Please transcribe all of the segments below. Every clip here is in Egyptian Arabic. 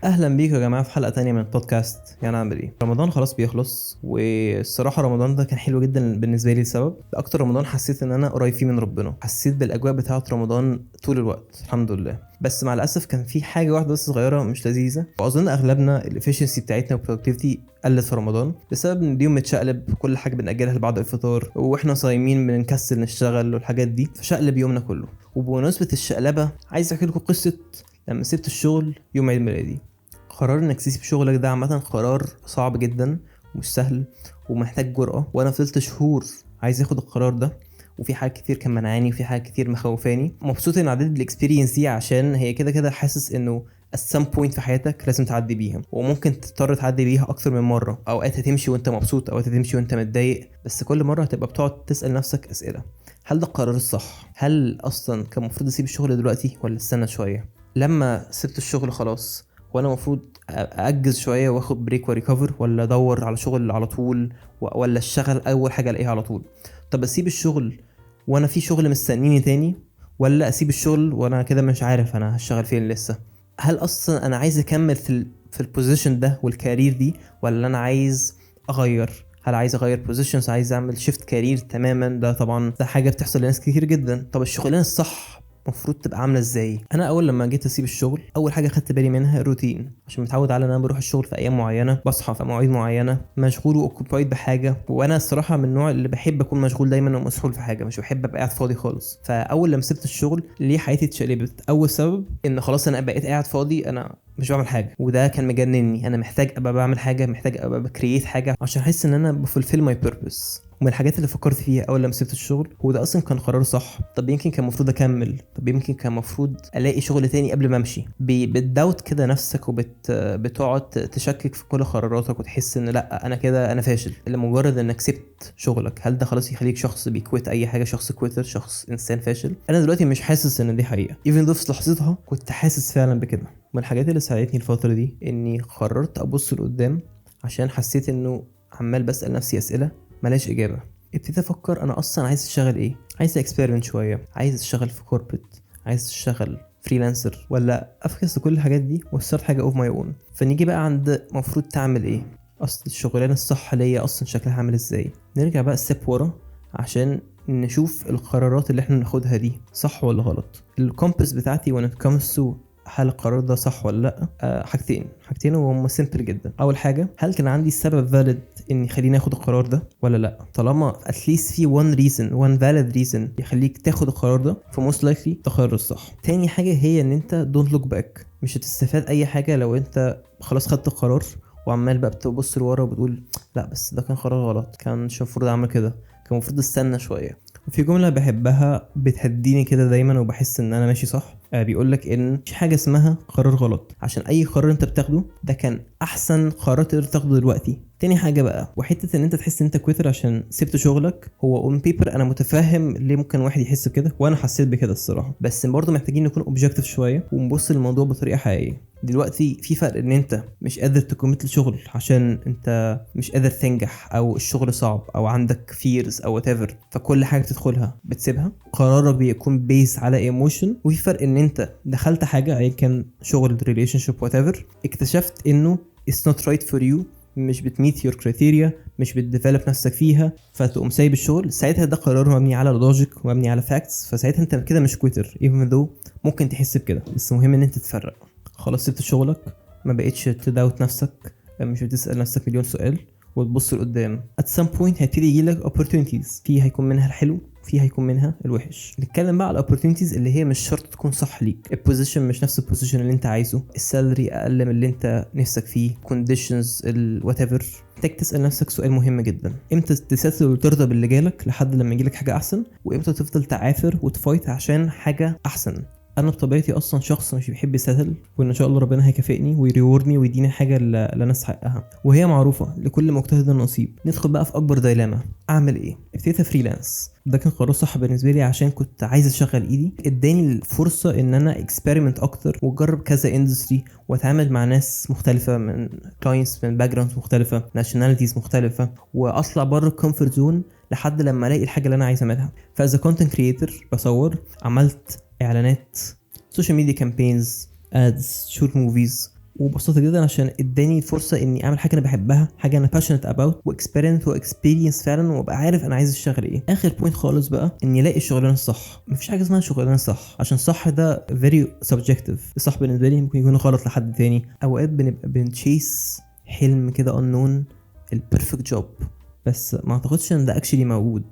اهلا بيكم يا جماعة في حلقة تانية من بودكاست يعني اعمل ايه. رمضان خلاص بيخلص، والصراحة رمضان ده كان حلو جدا بالنسبة لي لسبب اكتر. رمضان حسيت ان انا قريب فيه من ربنا، حسيت بالاجواء بتاعه رمضان طول الوقت الحمد لله. بس مع الاسف كان في حاجة واحدة بس صغيرة مش لذيذة، واظن اغلبنا ال efficiency بتاعتنا وال productivity قلت في رمضان بسبب ان اليوم متشقلب، كل حاجة بنأجلها لبعد الفطار، واحنا صايمين بنكسل نشتغل والحاجات دي، فشقلب يومنا كله. وبمناسبة الشقلبه عايز احكي لكم قصة لما سبت الشغل يوم عيد ميلادي. قرار انك تسيب شغلك ده عامة قرار صعب جدا ومش سهل ومحتاج جرأة، وانا فضلت شهور عايز اخد القرار ده، وفي حاجات كتير كان منعاني وفي حاجات كتير مخوفاني. مبسوط ان عديت بال experience دي عشان هي كده كده حاسس انه at some point في حياتك لازم تعدي بيها، وممكن تضطر تعدي بيها اكتر من مرة. اوقات هتمشي وانت مبسوط، اوقات هتمشي وانت متضايق، بس كل مرة هتبقى بتقعد تسأل نفسك اسئلة: هل ده القرار الصح؟ هل اصلا كان المفروض اسيب الشغل دلوقتي ولا استنى شوية؟ لما سبت الشغل خلاص وانا المفروض اجز شوية واخد break و recover، ولا ادور على شغل على طول، ولا اشتغل اول حاجة الاقيها على طول؟ طب اسيب الشغل وانا في شغل مستنيني تاني، ولا اسيب الشغل وانا كده مش عارف انا هشتغل فين لسه؟ هل اصلا انا عايز اكمل في ال position ده وال career دي، ولا انا عايز اغير؟ هل عايز اغير positions، عايز اعمل shift career تماما؟ ده طبعا ده حاجة بتحصل لناس كتير جدا. طب الشغلانة الصح المفروض تبقى عامله ازاي؟ انا اول لما جيت اسيب الشغل اول حاجة خدت بالي منها الروتين، عشان متعود على ان انا بروح الشغل في ايام معينة، بصحى في مواعيد معينة، مشغول و occupied بحاجة. وانا الصراحة من النوع اللي بحب اكون مشغول دايما ومسحول في حاجة، مش بحب ابقى قاعد فاضي خالص. فاول لما سبت الشغل ليه حياتي اتشقلبت؟ اول سبب ان خلاص انا بقيت قاعد فاضي، انا مش بعمل حاجة، وده كان مجنني. انا محتاج ابقى بعمل حاجة، محتاج ابقى ب create حاجة عشان احس ان انا ب fulfill my purpose. ومن الحاجات اللي فكرت فيها اول لما سبت الشغل، هو ده اصلا كان قرار صح؟ طب يمكن كان المفروض اكمل، طب يمكن كان المفروض الاقي شغل تاني قبل ما امشي. بتداوت كده نفسك وبتقعد تشكك في كل قراراتك وتحس ان لا انا كده انا فاشل لمجرد انك سبت شغلك. هل ده خلاص يخليك شخص بي quit اي حاجة، شخص quitter، شخص انسان فاشل؟ انا دلوقتي مش حاسس ان دي حقيقة، even though في لحظتها كنت حاسس فعلا بكده. من الحاجات اللي ساعدتني الفترة دي اني قررت ابص لقدام، عشان حسيت انه عمال بسال نفسي اسئلة ملاش اجابه. ابتديت افكر انا اصلا عايز اشتغل ايه، عايز experiment شوية، عايز اشتغل في corporate، عايز اشتغل freelancer، ولا افكس كل الحاجات دي وا start حاجة of my own. فنيجي بقى عند المفروض تعمل ايه، اصل الشغلانة الصح ليا اصلا شكلها عامل ازاي. نرجع بقى step ورا عشان نشوف القرارات اللي احنا بناخدها دي صح ولا غلط. ال compass بتاعتي when it comes to هل القرار ده صح ولا لا، حاجتين وهم simple جدا. اول حاجة، هل كان عندي سبب valid ان يخليني اخد القرار ده ولا لا؟ طالما at least في one reason، one valid reason يخليك تاخد القرار ده، ف most likely ده قرار الصح. تاني حاجة هي ان انت don't look back، مش هتستفاد اي حاجة لو انت خلاص خدت القرار وعمال بقى بتبص لورا وبتقول لا بس ده كان قرار غلط، كان مش المفروض اعمل كده، كان المفروض استنى شوية. وفي جملة بحبها بتهديني كده دايما وبحس ان انا ماشي صح، بيقولك ان مفيش حاجة اسمها قرار غلط، عشان اي قرار انت بتاخده ده كان احسن قرار تقدر تاخده دلوقتي. تاني حاجة بقى، وحتة ان انت تحس ان انت quitter عشان سبت شغلك، هو on paper انا متفهم ليه ممكن واحد يحس بكده، وانا حسيت بكده الصراحة، بس برضه محتاجين نكون objective شوية ونبص للموضوع بطريقة حقيقية. دلوقتي في فرق ان انت مش قادر ت commit لشغل عشان انت مش قادر تنجح، او الشغل صعب، او عندك fears او whatever، فكل حاجة بتدخلها بتسيبها، قرارك بيكون based على emotion. وفي فرق ان انت دخلت حاجة ايا كان شغل، relationship، whatever، اكتشفت انه it's not right for you، مش بت meet your criteria، مش بت develop نفسك فيها، فتقوم سايب الشغل. ساعتها ده قرار مبني على logic ومبني على facts، فساعتها انت كده مش quitter even though ممكن تحس بكده، بس مهم ان انت تفرق. خلاص سبت شغلك، ما بقتش تداوت نفسك، مش بتسأل نفسك مليون سؤال، وتبص لقدام. at some point هيبتدي يجيلك opportunities، في هيكون منها الحلو وفي هيكون منها الوحش. نتكلم بقى على opportunities اللي هي مش شرط تكون صح ليك، ال position مش نفس ال position اللي انت عايزه، ال salary اقل من اللي انت نفسك فيه، conditions ال whatever. محتاج تسأل نفسك سؤال مهم جدا: امتى ت settle وترضى باللي جالك لحد لما يجيلك حاجة احسن، وامتى تفضل تعافر وت fight عشان حاجة احسن؟ انا بطبيعتي اصلا شخص مش بيحب ي settle، وان شاء الله ربنا هيكافئني وي reward ني ويديني حاجة اللي انا استحقها، وهي معروفة لكل مجتهد نصيب. ندخل بقى في اكبر dilemma: اعمل ايه؟ ابتديت freelance، ده كان قرار صح بالنسبة لي عشان كنت عايز اشغل ايدي، اداني الفرصة ان انا experiment اكتر واجرب كذا industry واتعامل مع ناس مختلفة، من clients من backgrounds مختلفة، nationalities مختلفة، واطلع بره ال comfort zone لحد لما الاقي الحاجة اللي انا عايز اعملها. ف as content creator بصور، عملت اعلانات، social media campaigns، ads، short movies. وبسطت جدا عشان اداني فرصة اني اعمل حاجة انا بحبها، حاجة انا passionate about، و experiment و experience فعلا، وابقى عارف انا عايز اشتغل ايه. اخر point خالص بقى، اني الاقي الشغلانة الصح. مفيش حاجة اسمها شغلانة صح، عشان صح ده very subjective. الصح بالنسبة لي ممكن يكون غلط لحد تاني. اوقات بنبقى بن chase حلم كده unknown، ال perfect job، بس ما اعتقدش ان ده actually موجود،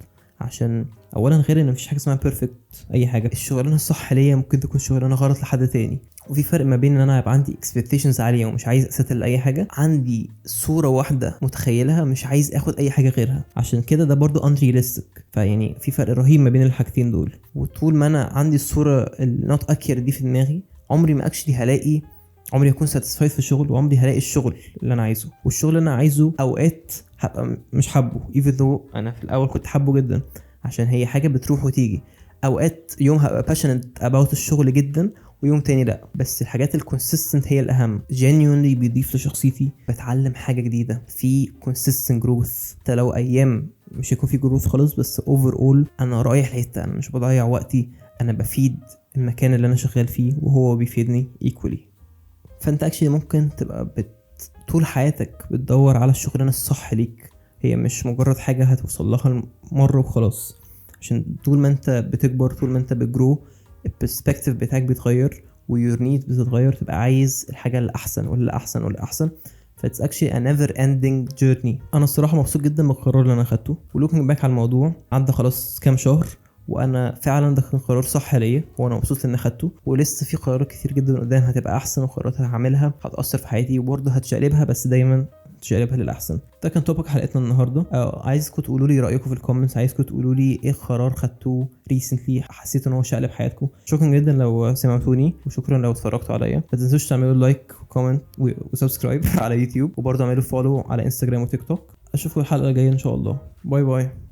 عشان اولا غير ان مفيش حاجة اسمها perfect اي حاجة، الشغلانة الصح ليا ممكن تكون شغلانة غلط لحد تاني. وفي فرق ما بين ان انا يبقى عندي expectations عالية ومش عايز ا settle اي حاجة، عندي صوره واحدة متخيلها مش عايز اخد اي حاجة غيرها، عشان كده ده برضو unrealistic. فيعني في فرق رهيب ما بين الحاجتين دول. وطول ما انا عندي الصورة ال not accurate دي في دماغي، عمري ما actually هلاقي، عمري هكون satisfied في الشغل، وعمري هلاقي الشغل اللي انا عايزه. والشغل اللي انا عايزه اوقات هبقى مش حابة، even though انا في الاول كنت حابة جدا، عشان هي حاجة بتروح وتيجي. اوقات يوم هبقى passionate about الشغل جدا ويوم تاني لا، بس الحاجات ال consistent هي الاهم. genuinely بيضيف لشخصيتي، بتعلم حاجة جديدة، في consistent growth. حتى لو ايام مش هيكون في growth خالص، بس overall انا رايح لحته، انا مش بضيع وقتي، انا بفيد المكان اللي انا شغال فيه وهو بيفيدني equally. فانت actually ممكن تبقى طول حياتك بتدور على الشغلانة الصح ليك، هي مش مجرد حاجة هتوصل لها مرة وخلاص. عشان طول ما انت بتكبر، طول ما انت بت grow، ال perspective بتاعك بيتغير و your need بتتغير، تبقى عايز الحاجة الاحسن والاحسن والاحسن. ف it's actually a never ending journey. انا الصراحة مبسوط جدا بالقرار اللي انا اخدته، و looking back على الموضوع عدى خلاص كام شهر، وانا فعلا ده كان قرار صح ليا وانا مبسوط ان اخدته. ولسه في قرارات كتير جدا قدام هتبقى احسن، وقرارات هعملها هتاثر في حياتي وبرضه هتشقلبها، بس دايما تشقلبها للاحسن. ده كان topic حلقتنا النهارده. عايزكم تقولوا لي رايكم في ال comments، عايزكم تقولوا لي ايه قرار خدتوه recently حسيتوا ان هو شقلب حياتكم. شكرا جدا لو سمعتوني، وشكرا لو اتفرجتوا عليا. ما تنسوش تعملوا like و comment و subscribe على يوتيوب، وبرضه اعملوا follow على انستجرام وتيك توك. اشوفكم الحلقة الجاية ان شاء الله. bye bye.